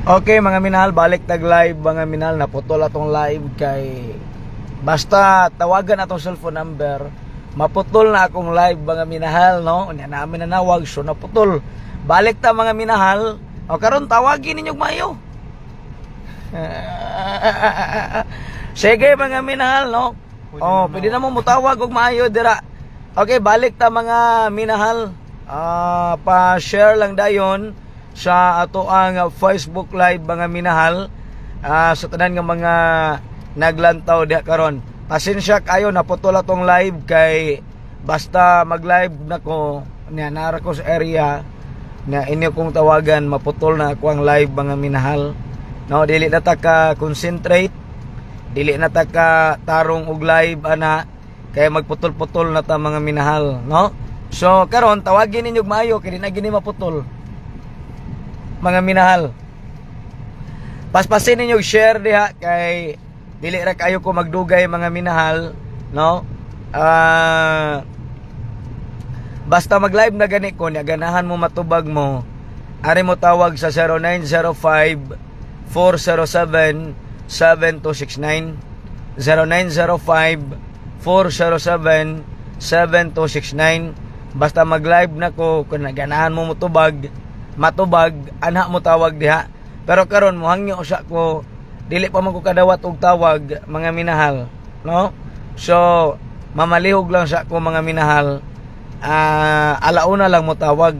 Okay, mga minahal, balik tag live, mga minahal. Naputol atong live kay basta tawagan atong cellphone number, maputol na akong live, mga minahal, no? Unya namin nanawag, so naputol. Balik ta, mga minahal. O karon tawagin ninyo mayo. Sige, mga minahal, no? Pwede Oh, na pwede na mo mutawag og maayo dira. Okay, balik ta, mga minahal. Ah, pa-share lang dayon sa ato ang Facebook Live, mga minahal, sa tanan nga mga naglantaw diha karon. Pasensya kayo, naputol atong live kay basta mag-live nako niya, nara ko sa area na inyo kong tawagan, maputol na ako ang live, mga minahal. No, dili na ta ka concentrate, dili na ta ka tarong og live ana kay magputol-putol na ta, mga minahal, no? So karon tawagin ninyo og maayo kay di na gini maputol, mga minahal. Paspasin ninyo og share diha kay dili ra kayo ko magdugay, mga minahal, no? Ah, basta mag-live na gani ko niya, ganahan mo matubag mo, ari mo tawag sa 0905 407 7269, 0905 407 7269. Basta mag-live na ko, kung ganahan mo motubag, matubag ana mo tawag diha. Pero karon mohangyo usa ko, dili pa man ko kadawat og tawag, mga minahal, no? So mamalihog lang sa ko, mga minahal. Ah, alauna lang mo tawag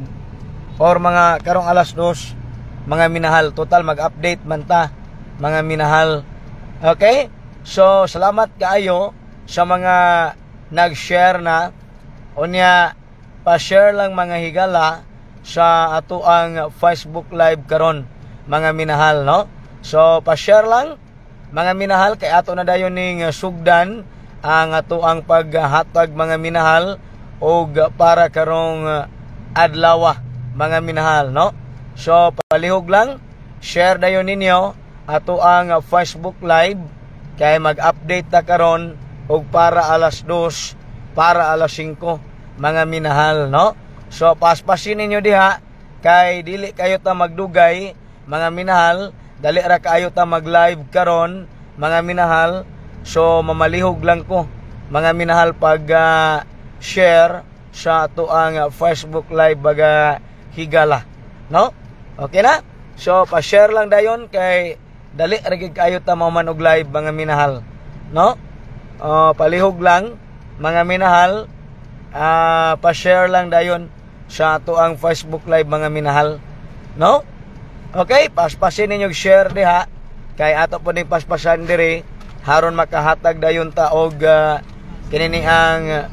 or mga karong alas 2, mga minahal. Total mag-update man ta, mga minahal. Okay, so salamat kaayo sa mga nag-share na. Unya pa-share lang, mga higala, sa ato ang Facebook Live karon, mga minahal, no? So pa-share lang, mga minahal, kay ato na dayon ning sugdan ang ato ang paghatag, mga minahal, og para karong adlaw, mga minahal, no? So palihog lang, share dayon ninyo ato ang Facebook Live kay mag-update ta karon og para alas 2, para alas 5, mga minahal, no? So paspasin ninyo diha kay dili kayo ta magdugay, mga minahal. Dali ra kaayo ta mag-live karon, mga minahal. So mamalihog lang ko, mga minahal, pag share sa ato ang Facebook Live, baga higala, no? Okay na. So pa-share lang dayon kay dali ra gid kaayo ta mahuman og live, mga minahal, no? Oh, palihog lang, mga minahal. Ah, pa-share lang dayon sa ato ang Facebook Live, mga minahal, no? Okay, paspasin ninyo share diha kay ato po ning paspasan diri haron makahatag dayon ta og kini ang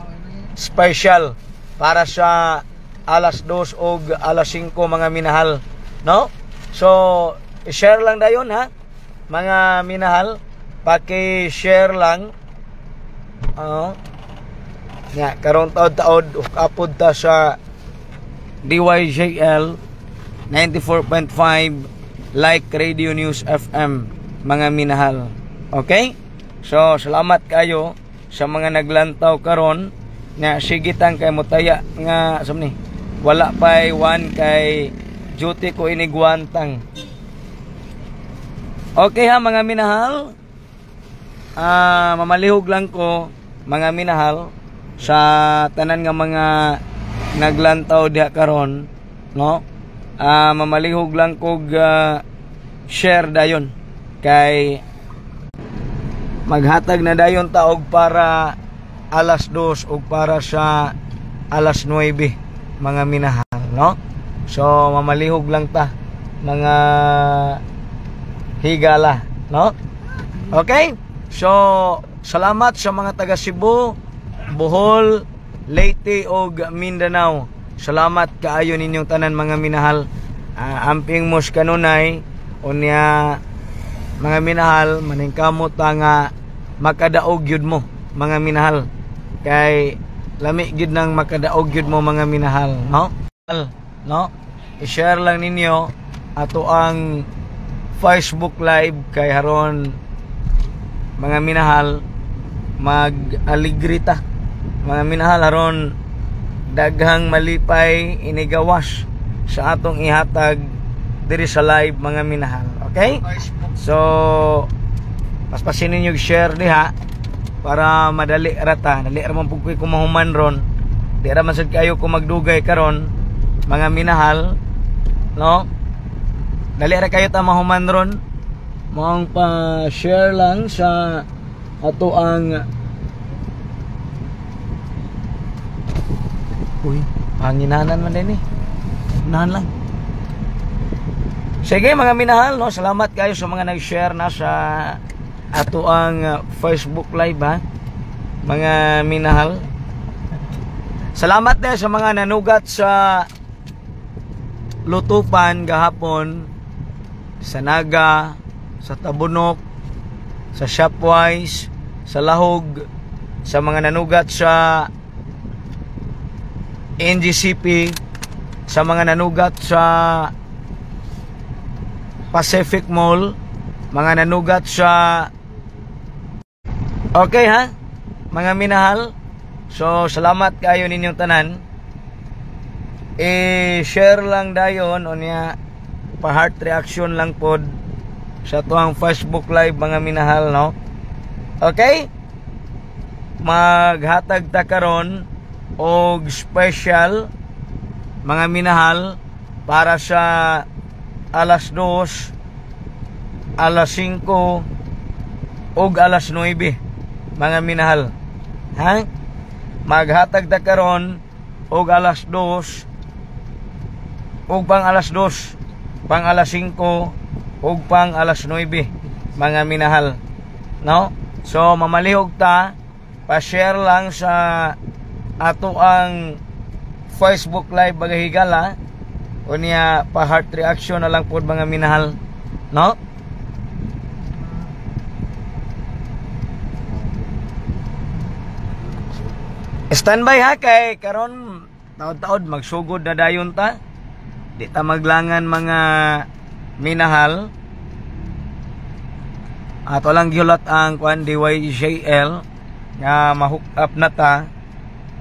special para sa alas 2 og alas 5, mga minahal, no? So share lang dayon ha, mga minahal. Paki-share lang. Oo. Nga karong taod-taod apod ta sa DYJL 94.5 Like Radio News FM, mga minahal. Okay? So salamat kayo sa mga naglantaw karon nga sigitan kay mutaya nga sa ni wala pa'y one kay duty ko inigwantang. Okay ha, mga minahal. Ah, mamalihog lang ko, mga minahal, sa tanan nga mga naglantaw diha karon, no? Ah, mamalihog lang kog share dayon kay maghatag na dayon ta og para alas 2 ug para sa alas 9, mga minahal, no? So mamalihog lang ta, mga higala, no? Okay, so salamat sa mga taga Cebu, Bohol, Leyte ug Mindanao. Salamat kaayo ninyong tanan, mga minahal. Amping mos kanunay. Unya, mga minahal, maningkamot ta nga makadaog yun mo, mga minahal, kay lami gyud nang makadaog gyud mo, mga minahal, no? No, i-share lang ninyo ato ang Facebook Live kay haron, mga minahal, mag-aligri ta, mga minahal, haron daghang malipay inigawas sa atong ihatag diri sa live, mga minahal. Okay? Okay? So paspasin ninyo share diha para madali rata. Dali ra man pud ko'y kumahuman ron. Di ra man sad kayo ko magdugay karon, mga minahal, no? Dali ra kayo ta mahuman ron. Maong pa share lang sa ato ang. Uy, panginanan man din eh. Unahan lang. Sige, mga minahal, no? Salamat kayo sa mga nag-share na sa ato ang Facebook Live ha. Mga minahal. Salamat din sa mga nanugat sa Lutupan gahapon, sa Naga, sa Tabunok, sa Shopwise, sa Lahog, sa mga nanugat sa NGCP, sa mga nanugat sa Pacific Mall, mga nanugat sa. Okay ha, mga minahal. So salamat kayo ninyong tanan. I-share lang dayon unya pa heart reaction lang pod sa tuang Facebook Live, mga minahal, no? Okay? Maghatag ta karon og special, mga minahal, para sa alas 2, alas 5 ug alas 9, mga minahal. Ha? Maghatag ta karon og alas 2 ug pang alas 2, pang alas 5 ug pang alas 9, mga minahal. No? So mamalihog ta, pa-share lang sa ato ang Facebook Live, mga higala. Unya pa heart reaction na lang pod, mga minahal, no? Standby ha, kay karon taod-taod magsugod na dayon ta. Di ta maglangan, mga minahal. Ato lang gihulat ang kuan DYJL nga ma-hook up na ta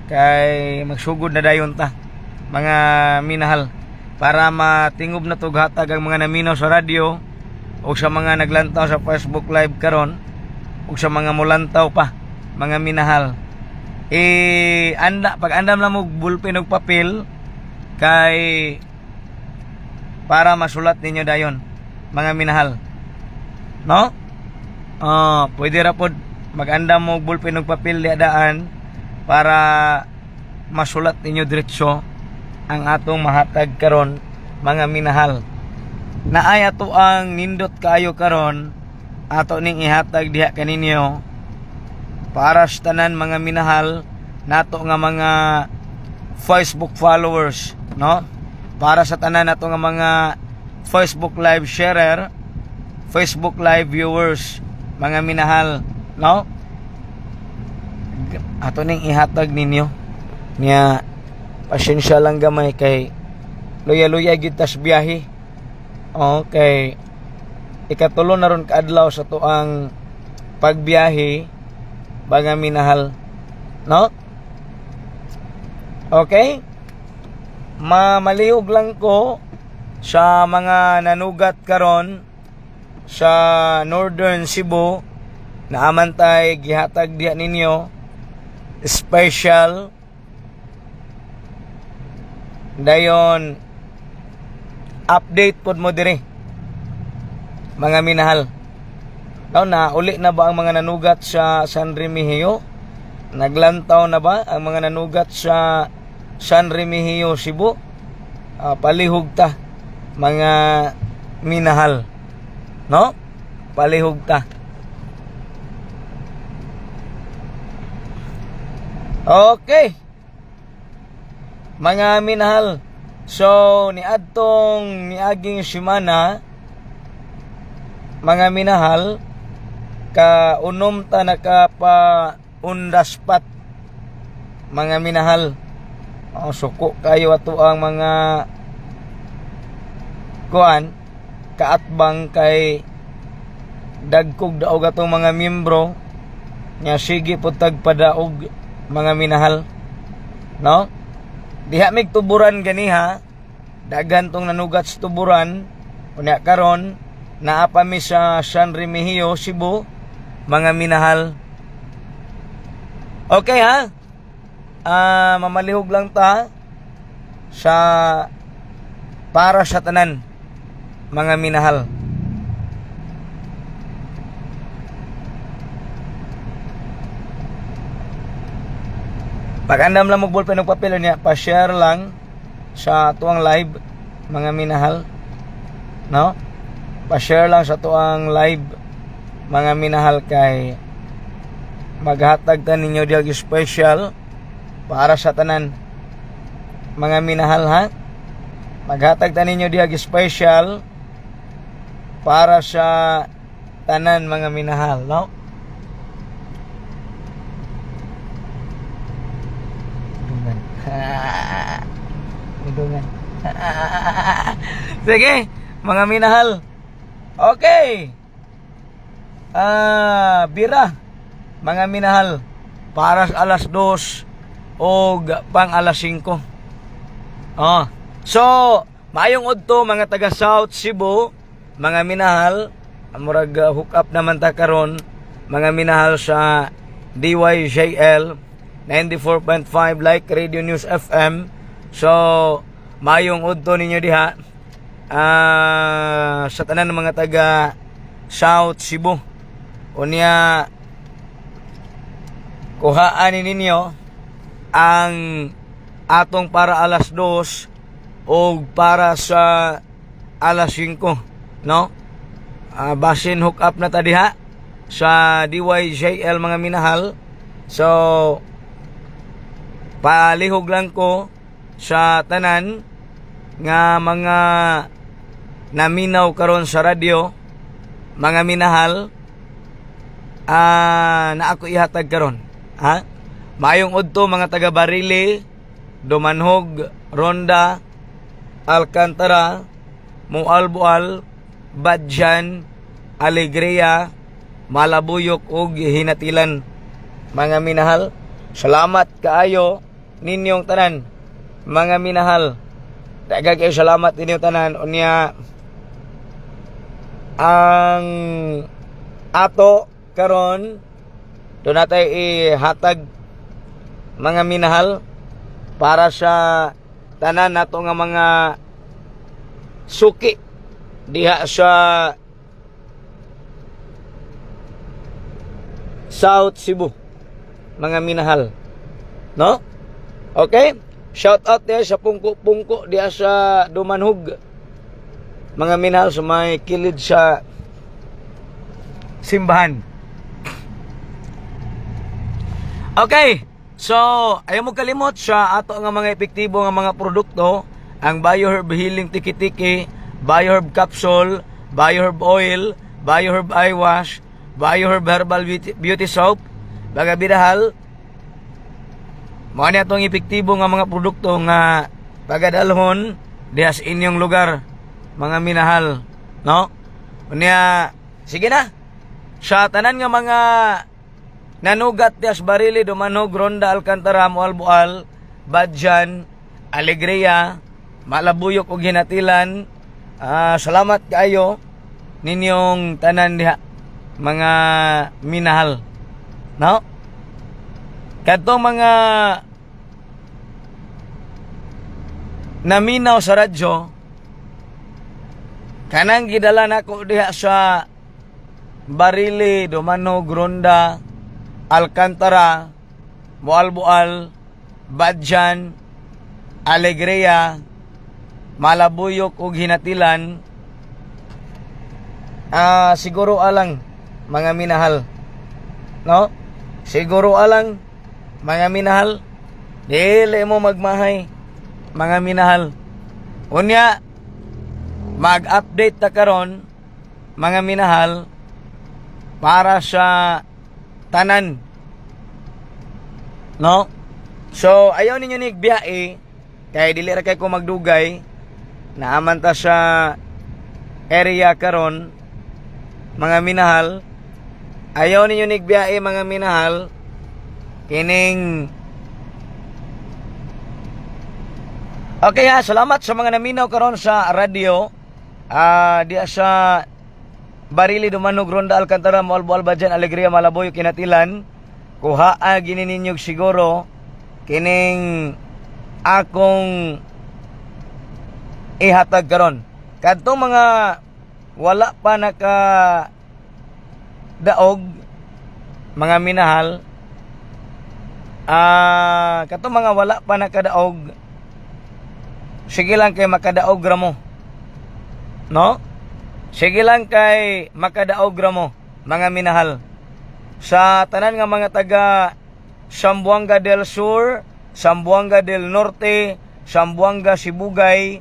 kay magsugod na dayon ta, mga minahal, para matingob na tug hatag ang mga naminaw sa radyo o sa mga naglantaw sa Facebook Live karon o sa mga mulantaw pa, mga minahal. Eh, anda pag andam lang mo bulpen og papel kay para masulat ninyo dayon, mga minahal, no? Oh, pwede ra pod magandam mo bulpen og papel daan para masulat ninyo diretso ang atong mahatag karon, mga minahal. Naay ato ang nindot kaayo karon, ato ning ihatag diha kaninyo para sa tanan, mga minahal nato nga mga Facebook followers, no? Para sa tanan nato nga mga Facebook Live sharer, Facebook Live viewers, mga minahal, no? Ato ning ihatag ninyo niya. Pasensya lang gamay kay luya-luya gyud tas biyahe. Okay, ikatulo na ron kaadlaw sa tuang pagbiyahe, mga minahal, no? Okay, mamalihog lang ko sa mga nanugat karon sa Northern Cebu. Naamantay gihatag diha ninyo special. Dayon update pod mo dire, mga minahal. No, na uli na ba ang mga nanugat sa San Remigio? Naglantaw na ba ang mga nanugat sa San Remigio, Cebu? Palihog ta, mga minahal, no? Palihog ta. Okay, mga minahal. So niadtong niaging semana, mga minahal, ka unom ta nakapa undaspat, mga minahal. Oh, suko kayo ato ang mga kuan kaatbang kay dagkog daog atong mga miyembro nya sige pud tagpadaog, mga minahal, no? Diha mig Tuburan ganiha, daghan tong nanugat sa Tuburan. Unya karon Naa pa mi sa San Remigio, Cebu, mga minahal. Okay ha? Mamalihog lang ta sa para sa tanan, mga minahal. Pag-andam lang og ballpen og papel niya, pa-share lang sa tuang live, mga minahal. No? Pa-share lang sa tuang live, mga minahal, kay maghatag ta ninyo diag special para sa tanan, mga minahal, ha. Maghatag ta ninyo diag special para sa tanan, mga minahal, no? Udungan. Sige, mga minahal. Okay. Bira, mga minahal, para sa alas 2 o pang alas 5. Oh. So, maayong udto mga taga South Cebu, mga minahal. Murag hook up naman ta karon, mga minahal, sa DYJL 94.5 Like Radio News FM. So, maayong udto ninyo diha sa tanan ng mga taga South Cebu. Unya, kuhaan ninyo ang atong para alas 2 o para sa alas 5, no? Basin hook up na ta diha sa DYJL, mga minahal. So, palihog lang ko sa tanan nga mga naminaw karon sa radyo, mga minahal, na ako ihatag karon, ha. Maayong udto mga taga Barili, Dumanhog, Ronda, Alcantara, Mualbual, Badjan, Alegria, Malabuyok ug Hinatilan, mga minahal. Salamat kaayo ninyong tanan, mga minahal. Daghang kayo salamat ninyong tanan. Unya, ang ato karon do natay ihatag, mga minahal, para sa tanan nato nga mga suki diha sa South Cebu, mga minahal, no? Okay, shout out diha sa pungko-pungko diha sa Dumanhog, mga minahal, sa may kilid sa simbahan. Okay, so ayaw mo kalimot sa ato nga mga epektibo nga mga produkto, ang BioHerb Healing Tiki-Tiki, BioHerb Capsule, BioHerb Oil, BioHerb Eye Wash, BioHerb Herbal Beauty Soap. Baga bidahal, mao ni atong epektibo nga mga produkto nga pagadalhon diha sa inyong lugar, mga minahal, no? Unya, sige na. Sa tanan nga mga nanugat diha sa Barili, Dumanog, Ronda, Alcantara, Mualbual, Badjan, Alegria, Malabuyok ug Hinatilan, salamat kaayo ninyong tanan diha, mga minahal, no? Kadtong mga naminaw sa radyo, kanang gidala nako diha sa Barili, Dumanog, Ronda, Alcantara, Mualbual, Badjan, Alegria, Malabuyok ug Hinatilan, siguro alang, mga minahal, no? Siguro alang, mga minahal, dili mo magmahay, mga minahal. Unya, mag-update ta karon, mga minahal, para sa tanan, no? So ayaw ninyo nigbiyae kay dili ra kay ko magdugay. Naaman ta sa area karon, mga minahal. Ayaw ninyo nigbiyae, mga minahal, kining. Okay ha, salamat sa mga naminaw karon sa radyo diya sa Barili, Dumanog, Ronda, Alcantara, Moalboal, Bajan, Alegria, Malaboy, Kinatilan, kuhaa gini ninyo siguro kining akong ihatag karon. Kadtong mga wala pa naka daog, mga minahal, katong mga wala pa nakadaog, sige lang kay makadaog ra mo, no? Sige lang kay makadaog ra mo, mga minahal. Sa tanan nga mga taga Zamboanga del Sur, Zamboanga del Norte, Zamboanga Sibugay,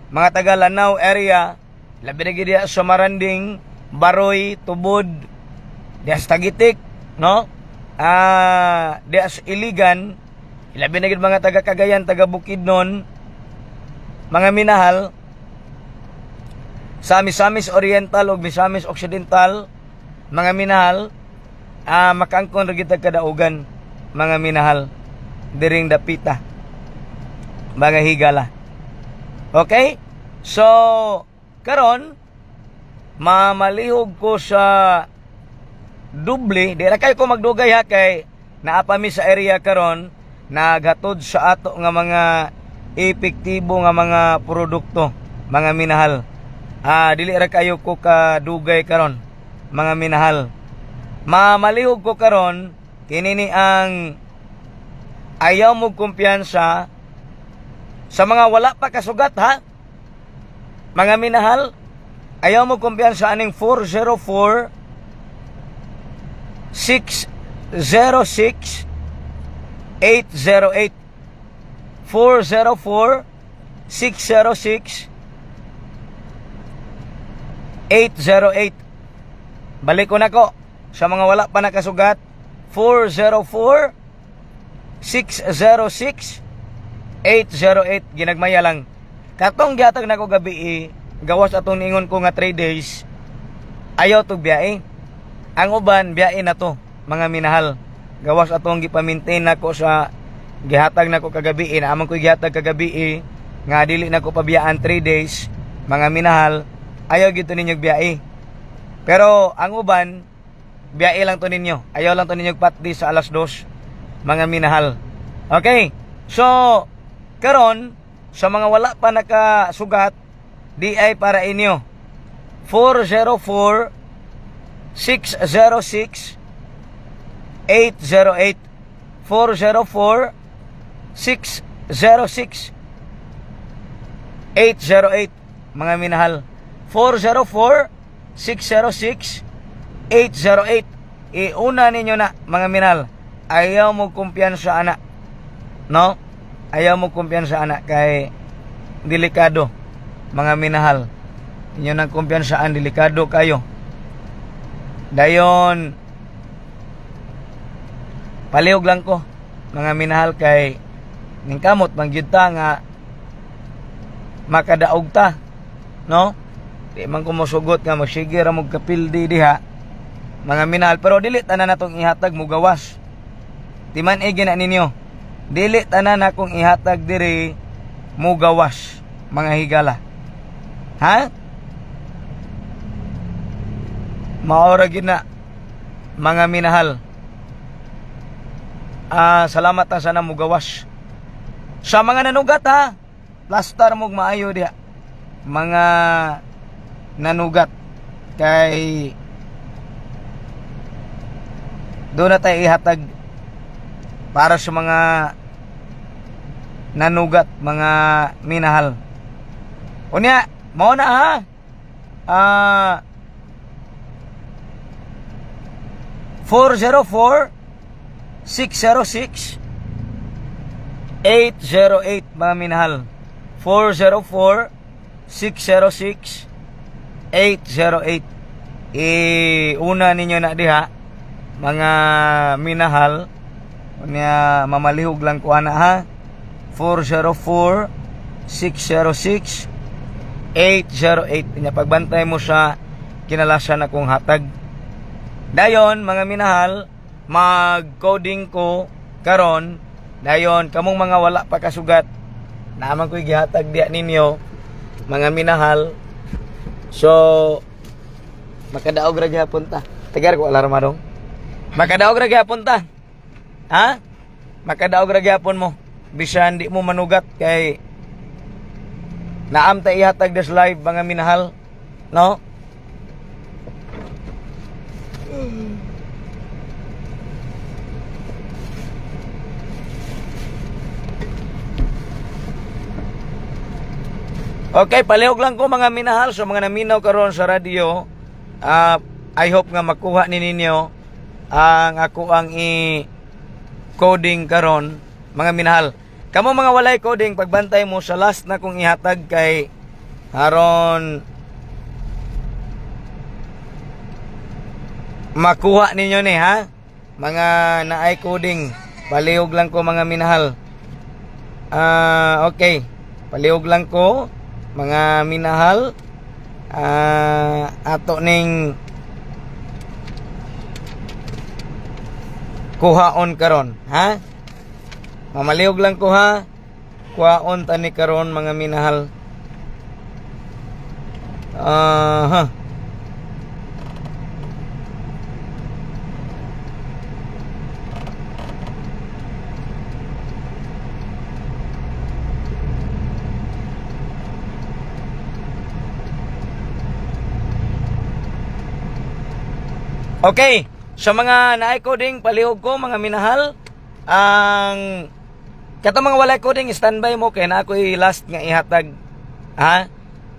mga taga Lanao area, labi na gid sa Maranding, Baroy, Tubod, diha sa Tagitik, no? Diha sa Iligan, labi na gid mga taga Cagayan, taga Bukidnon, mga minahal, sa Misamis Oriental ug Misamis Occidental, mga minahal, makaangkon ra gid kadaugan, mga minahal, diring dapita, mga higala. Okay? So, karon mamalihog ko sa doble. Di ra kayo ko magdugay ha, kay naa pa mi sa area karon, naghatod sa ato nga mga epektibo nga mga produkto, mga minahal. Dili ra kayo ko kadugay karon, mga minahal. Mamalihog ko karon kini ni ang ayaw mo kumpiyansa sa mga wala pa kasugat ha. Mga minahal, ayaw mo kumpiyansa aning 404 606 808, 404 606 808. Balik ko na ko sa mga wala pa nakasugat: 404 606 808. Ginagmaya lang. Katong gihatag nako gabi, gawas atong ningon ko nga 3 days, ayaw tog biyahe. Ang uban biyahe na to, mga minahal. Gawas atong gipa-maintain nako sa gihatag nako kagabi, naaman ko gihatag kagabi nga dili nako pabiyaan 3 days, mga minahal, ayaw gito ninyo biyahe. Pero ang uban biyahe lang to ninyo. Ayaw lang to ninyo patdi sa alas 2, mga minahal. Okay? So, karon sa mga wala pa nakasugat, di ay para inyo. 404 606 808, 404 606 808, mga minahal. 404 606 808. Iuna ninyo na, mga minahal. Ayaw mo kumpiyansa ana, no? Ayaw mo kumpiyansa ana kay delikado, mga minahal. Inyo nang kumpiyansaan, delikado kayo. Dayon palihog lang ko, mga minahal, kay ningkamot man gyud ta nga makadaog ta, no? Di man ko mosugot nga magsige ra mo kapildi diha, mga minahal, pero dili tanan natong ihatag mugawas. Di man na ninyo, dili tanan akong ihatag diri mugawas, mga higala, ha? Maora gid na, mga minahal. Salamat na sana mugawas. Sa mga nanugat ha, plaster mo maayo diha, mga nanugat, kay doon na tayo ihatag para sa mga nanugat, mga minahal. Unya, mao na ha. 404 606 808, mga minahal. 404 606 808. Iuna ninyo na diha, mga minahal. Unya, mamalihog lang ko ana ha. 404 606 808. Nya pagbantay mo sa kinalasan akong hatag. Dayon, mga minahal, mag-coding ko karon. Dayon kamong mga wala pa kasugat, naaman ko'y gihatag diya ninyo, mga minahal. So Makadaog ra gyapon ta. Tigar ko alarma dong. Makadaog ra gyapon ta. Ha? Makadaog ra gyapon mo. Bisan di mo manugat kay naam ta ihatag des live, mga minahal. No? Okay, palihog lang ko, mga minahal, sa mga naminaw karon sa radyo. I hope nga makuha ni ninyo ang ako ang i-coding karon, mga minahal. Kamo mga walay coding, pagbantay mo sa last na kong ihatag kay aron makuha ninyo ni, ha. Mga naay coding, palihog lang ko, mga minahal. Okay, palihog lang ko, mga minahal. Ato ning kuhaon karon, ha. Mamalihog lang ko, ha. Kuhaon tani karon, mga minahal. Aha. Okay, sa mga naay coding, palihog ko, mga minahal. Ang kato mga walay coding, standby mo kay na ako'y last nga ihatag, ha?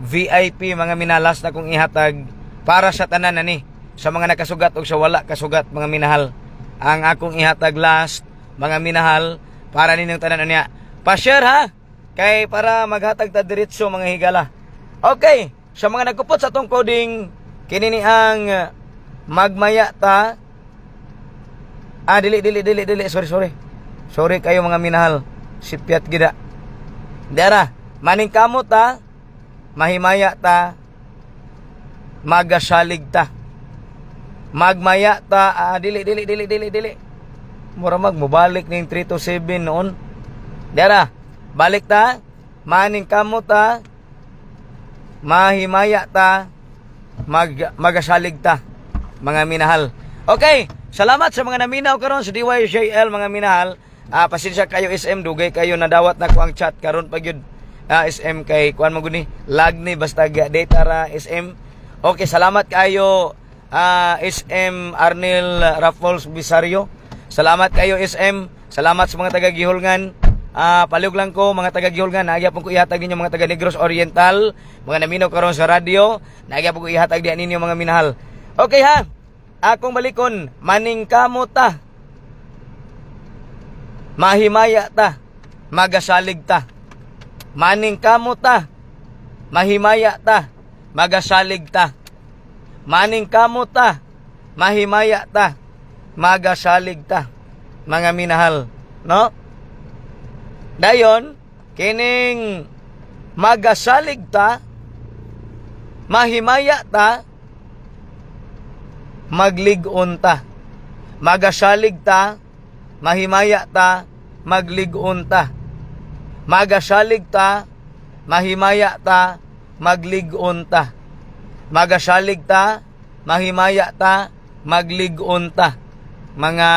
VIP, mga minalas na kong ihatag para sa tanan ani, sa mga nakasugat o sa wala kasugat, mga minahal. Ang akong ihatag last, mga minahal, para ninyong tanan niya. Pa-share, ha, kay para maghatag ta diretso, mga higala. Okay, sa mga nagkupot sa atong coding, kini ni ang magmaya ta. Dili dili dili dili, sorry sorry. Sorry kayo, mga minahal. Sipyat gida. Dara, maning kamot ta, mahimaya ta, magasalig ta. Magmaya ta, dili dili dili dili dili. Mura mag mobalik ning 327 noon. Dara, balik ta, maning kamot ta, mahimaya ta, magasalig ta, mga minahal. Okay, salamat sa mga naminaw karon sa DYJL, mga minahal. Pasensya kayo, SM, dugay kayo nadawat na ko ang chat karon pag yun. SM kay kuan mo guni, lag ni basta data ra, SM. Okay, salamat kayo, SM Arnel Raffles Bisario. Salamat kayo, SM. Salamat sa mga taga Gihulngan. Palihog lang ko, mga taga Gihulngan, naagya pong ko ihatag ninyo mga taga Negros Oriental, mga naminaw karon sa radyo, naagya pong ko ihatag diyan ninyo, mga minahal. Okay, ha. Akong balikon, maning kamo ta, mahimaya ta, magasalig ta. Maning kamo ta, mahimaya ta, magasalig ta. Maning kamo ta, mahimaya ta, magasalig ta, mga minahal, no? Dayon, kining magasalig ta, mahimaya ta, maglig-on ta. Magasalig ta, mahimaya ta, maglig-on ta. Magasalig ta, mahimaya ta, maglig-on ta. Magasalig ta, mahimaya ta, maglig-on ta, mga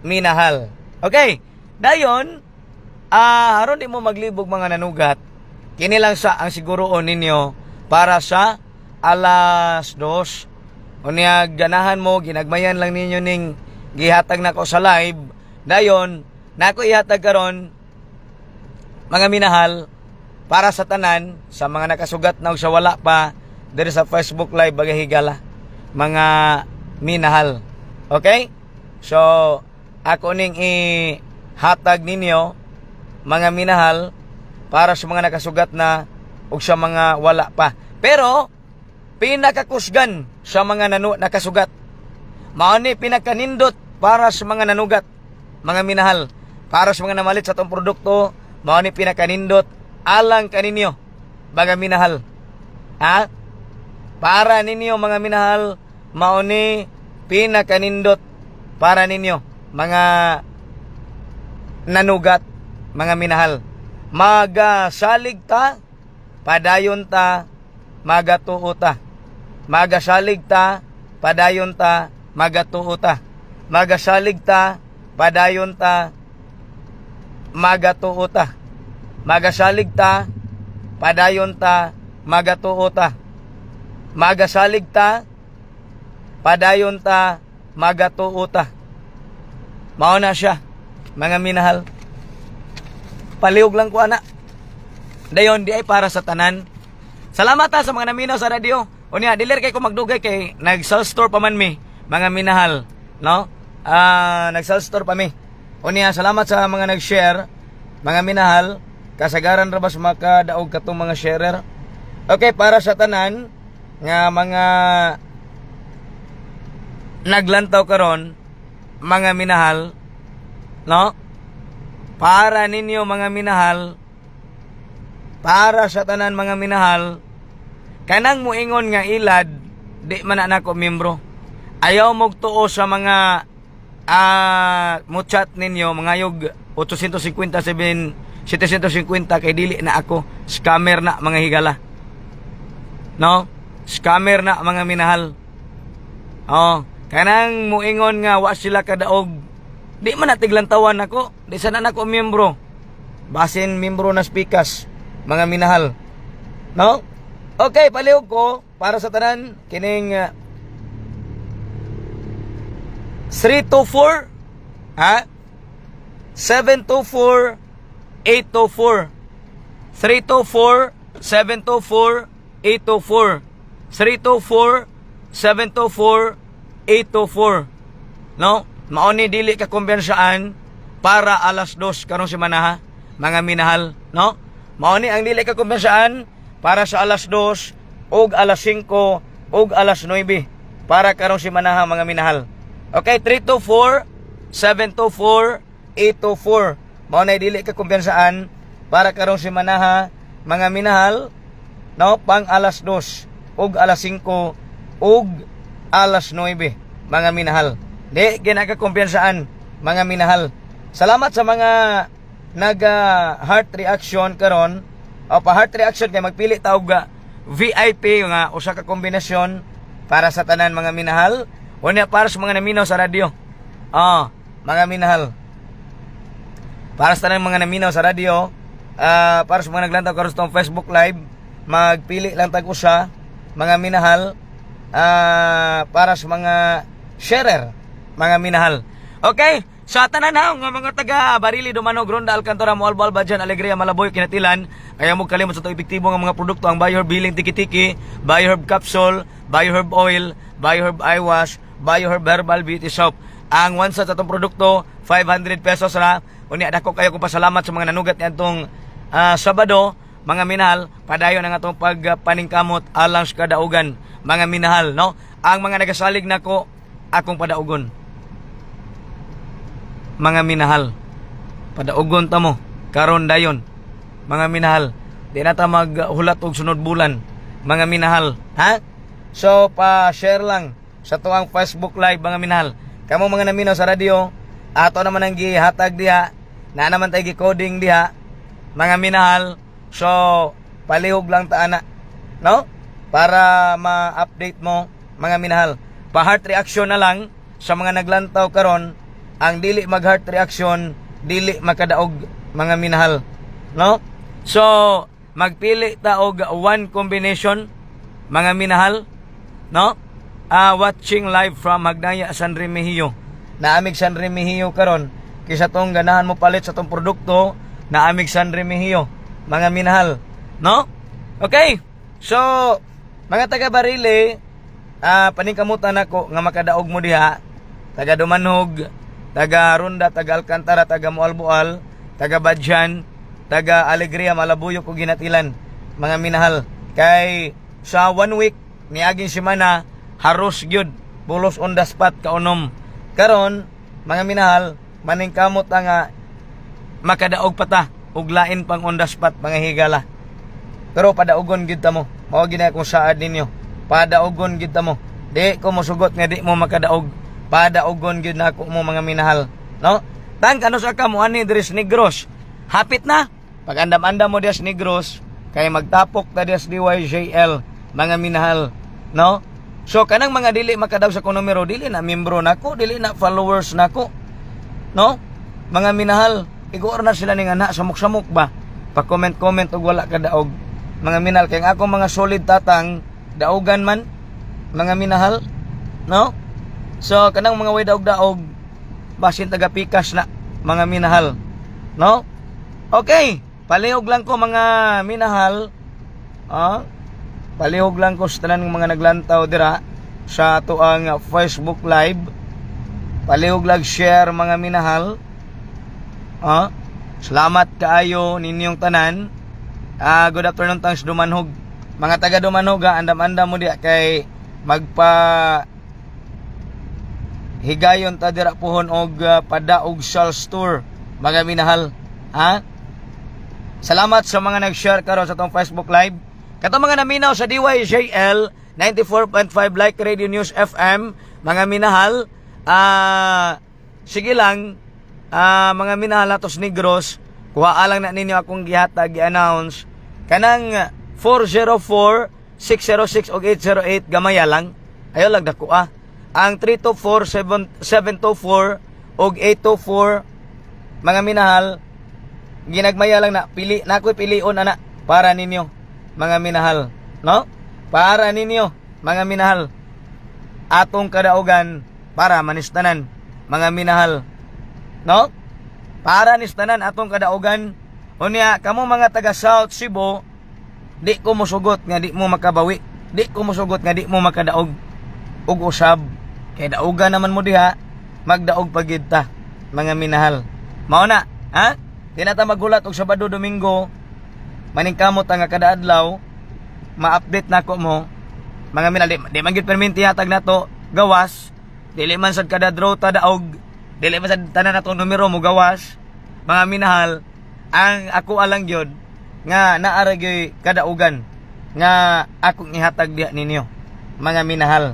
minahal. Okay, dayon, aron di mo maglibog, mga nanugat, kini lang sa ang siguroon ninyo para sa alas 2. Unya ganahan mo, ginagmayan lang ninyo ning gihatag nako sa live. Dayon, nako ihatag karon, mga minahal, para sa tanan, sa mga nakasugat na ug sa wala pa diri sa Facebook Live, bagay higala, mga minahal. Okay? So, ako ning ihatag ninyo, mga minahal, para sa mga nakasugat na ug sa mga wala pa. Pero pinakakusgan sa mga nakasugat. Mao ni pinakanindot para sa mga nanugat, mga minahal. Para sa mga namalit sa atong produkto, mao ni pinakanindot alang kaninyo, mga minahal. Ha? Para ninyo, mga minahal, mao ni pinakanindot para ninyo, mga nanugat, mga minahal. Magasalig ta, padayon ta, magatuo ta. Magasalig ta, padayon ta, magatuo ta. Magasalig ta, padayon ta, magatuo ta. Magasalig ta, padayon ta, magatuo ta. Magasalig ta, padayon ta, magatuo ta. Mao na siya, mga minahal. Palihog lang ko ana. Dayon di ay para sa tanan. Salamat ha sa mga naminaw sa radyo. Unya, dili kay ko magdugay kay nag-sell store pa man mi, mga minahal, no? Ah, nag-sell store pa mi. Unya, salamat sa mga nag-share, mga minahal. Kasagaran ra bas makadaog katong mga sharer. Okay, para sa tanan nga mga naglantaw karon, mga minahal, no? Para ninyo, mga minahal, para sa tanan, mga minahal, kanang muingon nga ilad, di man na nako membro. Ayaw mogtuo sa mga mo chat ninyo, mga yog 857 750 kay dili na ako, scammer na, mga higala. No? Scammer na, mga minahal. Oh, kanang muingon nga wa sila kadaog, di man na tiglantawan ako, di sana nako miyembro. Basin miyembro na speakers, mga minahal. No? Okay, palihog ko para sa tanan kining 324 ha, 724 824, 324 724 824, 324 724 824, no? Mao ni dili ka kumpiyansaan para alas 2 karong semana ha, mga minahal, no? Mao ni ang dili ka kumpiyansaan para sa alas 2 ug alas 5 ug alas 9 para karong semana ha, mga minahal. Okay, 324 724 824. Mao na dili ka kumpiyansaan para karong semana ha, mga minahal, no? Pang alas 2 ug alas 5 ug alas 9, mga minahal. Di ginakakumpiyansaan, mga minahal. Salamat sa mga nag heart reaction karon. O pa heart reaction kay magpili ta og VIP nga usa ka kombinasyon para sa tanan, mga minahal. Unya para sa mga naminaw sa radyo. Oh, mga minahal. Para sa tanan mga naminaw sa radyo, para sa mga naglantaw karon sa Facebook Live, magpili lang tag usa, mga minahal, para sa mga sharer, mga minahal. Okay, sa tanan ha, nga mga taga Barili, Dumanog, Ronda, Alcantara, Moalboal, Badian, Alegria, Malabuyoc, Ginatilan, ayaw mo kalimot sa ito epektibo nga mga produkto, ang Bioherb Healing Tiki-Tiki, Bioherb Capsule, Bioherb Oil, Bioherb Eye Wash, Bioherb Herbal Beauty Soap. Ang one set sa atong produkto, 500 pesos ra. Unya dako kayo kung pasalamat sa mga nanugat niadtong Sabado, mga minahal. Padayon ang atong pagpaningkamot alang sa kadaugan, mga minahal, no? Ang mga nagasalig nako, akong padaugon. Mga minahal. Padaugon ta mo karon dayon. Mga minahal, di na ta maghulat og sunod bulan, mga minahal, ha? So pa-share lang sa tuang Facebook Live, mga minahal. Kamo mga naminaw sa radyo, ato naman ang gihatag diha, na naman tayo gi-coding diha, mga minahal. So palihog lang ta ana, no? Para ma-update mo, mga minahal. Pa heart reaction na lang sa mga naglantaw karon. Ang dili mag heart reaction, dili makadaog, mga minahal, no? So magpili ta og one combination, mga minahal, no? Watching live from Hagnaya, San Remigio. Naamig San Remigio karon. Kisa tong ganahan mo palit sa tong produkto, naamig San Remigio, mga minahal, no? Okay. So, mga taga Barili, paningkamutan nako nga makadaog mo diha. Taga Dumanhog, taga Ronda, taga Alcantara, taga Moalboal, taga Badian, taga Alegria, Malabuyoc ug Ginatilan, mga minahal. Kay sa one week niaging semana haros gyud pulos on the spot kaunom. Karon, mga minahal, maningkamot ang makadaog pa ta ug lain pang on the spot, mga higala. Pero padaugon gyud ta mo. Mao gyud na kung saad ninyo. Padaugon gyud ta mo. Di ko mosugot nga di mo makadaog. Padaugon gyud na ako mo, mga minahal, no? Tang kano sa ka mo ani diri sa Negros. Hapit na. Pag andam-andam mo diya sa Negros, kay magtapok ta diya sa DYJL, mga minahal, no? So kanang mga dili makadaog sa akong numero, dili na membro nako, dili na followers nako. No? Mga minahal, igor na sila ning ana, samok-samok ba? Pa-comment-comment og wala ka daog. Mga minahal, kay ang akong mga solid tatang daugan man, mga minahal, no? So kanang mga way daog-daog, basin taga pikas na, mga minahal, no? Okay, palihog lang ko, mga minahal. Ah, palihog lang ko sa tanan ng mga naglantaw dira sa atoang Facebook Live. Palihog lang share, mga minahal. Ah, salamat kaayo ninyong tanan. Ah, good afternoon tangs Dumanhog. Mga taga Dumanhog ha, andam-andam mo diya kay magpa higayon ta dira puhon og padaog sales tour, mga minahal. Ha? Salamat sa mga nag-share karon sa atong Facebook Live. Katong mga naminaw sa DYJL 94.5 Like Radio News FM, mga minahal, sige lang, mga minahal atos Negros, kuha lang na ninyo akong gihatag, gi-announce kanang 404, 606 og 808, gamaya lang. Ayaw lang dako ah. Ang 324, 7, 724 og 824, mga minahal, ginagmaya lang na pili na ako'y pilion ana para ninyo, mga minahal, no? Para ninyo, mga minahal, atong kadaugan para manistanan, mga minahal, no? Para nistanan atong kadaugan. Unya kamo mga taga South Cebu, di ko mosugot nga di mo makabawi, di ko mosugot nga di mo makadaog ug usab kay daugan naman mo diha, magdaog pagid ta, mga minahal. Mao na ha. Di na ta maghulat og Sabado, Domingo, maningkamot ang kada adlaw ma-update nako mo, mga minahal. Di man gyud perminti hatag nato gawas, dili man sad kada draw ta daog, dili man sad tanan natong numero mo gawas, mga minahal. Ang ako alang gyud nga naa ra gyud kadaugan nga akong ihatag diha ninyo, mga minahal,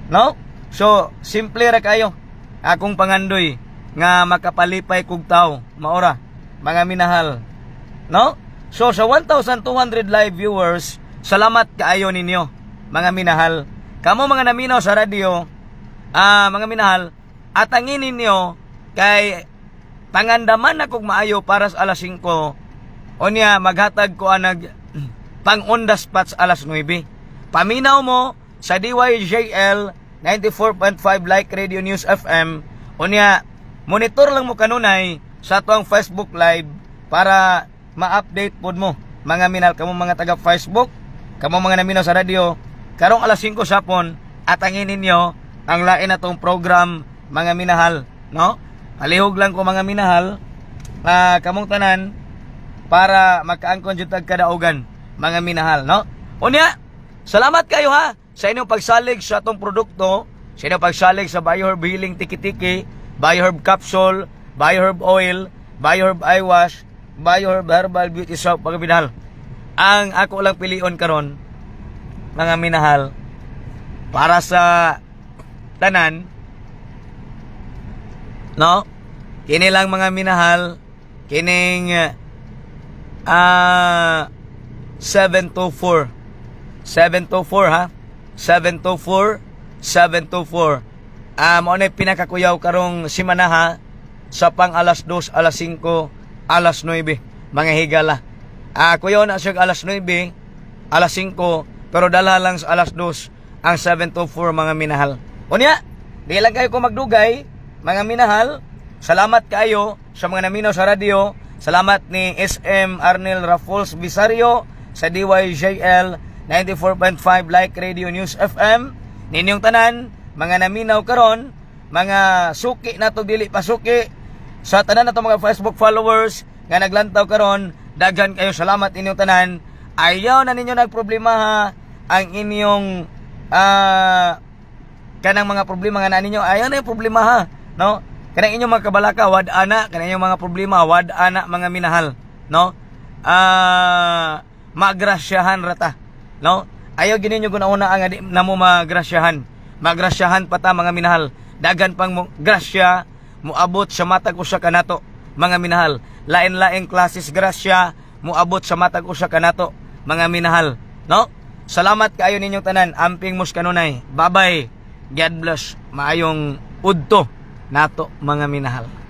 no? So simple ra kayo akong pangandoy nga makapalipay kog tawo, maora, mga minahal, no? So sa 1,200 live viewers, salamat kaayo ninyo, mga minahal. Kamo mga naminaw sa radyo, mga minahal, atangin ninyo kay pangandaman na kog maayo para sa alas 5. Unya maghatag ko anag pang on the spot sa alas 9. Paminaw mo sa DYJL 94.5 Like Radio News FM. Unya monitor lang mo kanunay sa atong Facebook Live para ma-update pod mo, mga minahal. Kamo mga taga Facebook, kamo mga naminaw sa radyo, karong alas 5 sapon atangin ninyo ang lain natong program, mga minahal, no? Palihog lang ko, mga minahal, kamong tanan para makaangkon jud tag kadaugan, mga minahal, no? Unya salamat kayo ha sa inyong pagsalig sa atong produkto, sa inyong pagsalig sa Bioherb Healing Tiki-Tiki, Bioherb Capsule, Bioherb Oil, Bioherb Eye Wash, Bioherb Herbal Beauty Soap, mga minahal. Ang ako lang pilion karon, mga minahal, para sa tanan, no? Kini lang, mga minahal, kining 724, 724 ha, 724, 724. Mao na pinakakuyaw karong simana ha, sa pang alas 2, alas 5, alas 9, mga higala. Kuyaw na siya alas 9, alas 5, pero dala lang sa alas 2 ang 724, mga minahal. Unya, di lang kayo ko magdugay, mga minahal. Salamat kayo sa mga naminaw sa radyo. Salamat ni SM Arnel Rafols Bisario sa DYJL 94.5 Like Radio News FM. Ninyong tanan, mga naminaw karon, mga suki na to, dili pa suki, sa tanan na to mga Facebook followers nga naglantaw karon, daghan kayo salamat inyong tanan. Ayaw na ninyo nagproblema ha, ang inyong kanang mga problema nga na ninyo, ayaw na yung problema ha, no? Kanang inyong mga kabalaka, wad ana, kanang inyong mga problema, wad ana, mga minahal, no? Magrasyahan rata, no? Ayaw gini ninyo guna-una ang di na mo magrasyahan. Magrasyahan pa ta, mga minahal. Dagan pang mo grasya moabot sa matag usa kanato, mga minahal. Lain-laing klases grasya moabot sa matag usa kanato, mga minahal, no? Salamat kaayo ninyong tanan. Amping mos kanunay. Bye-bye. God bless. Maayong udto nato, mga minahal.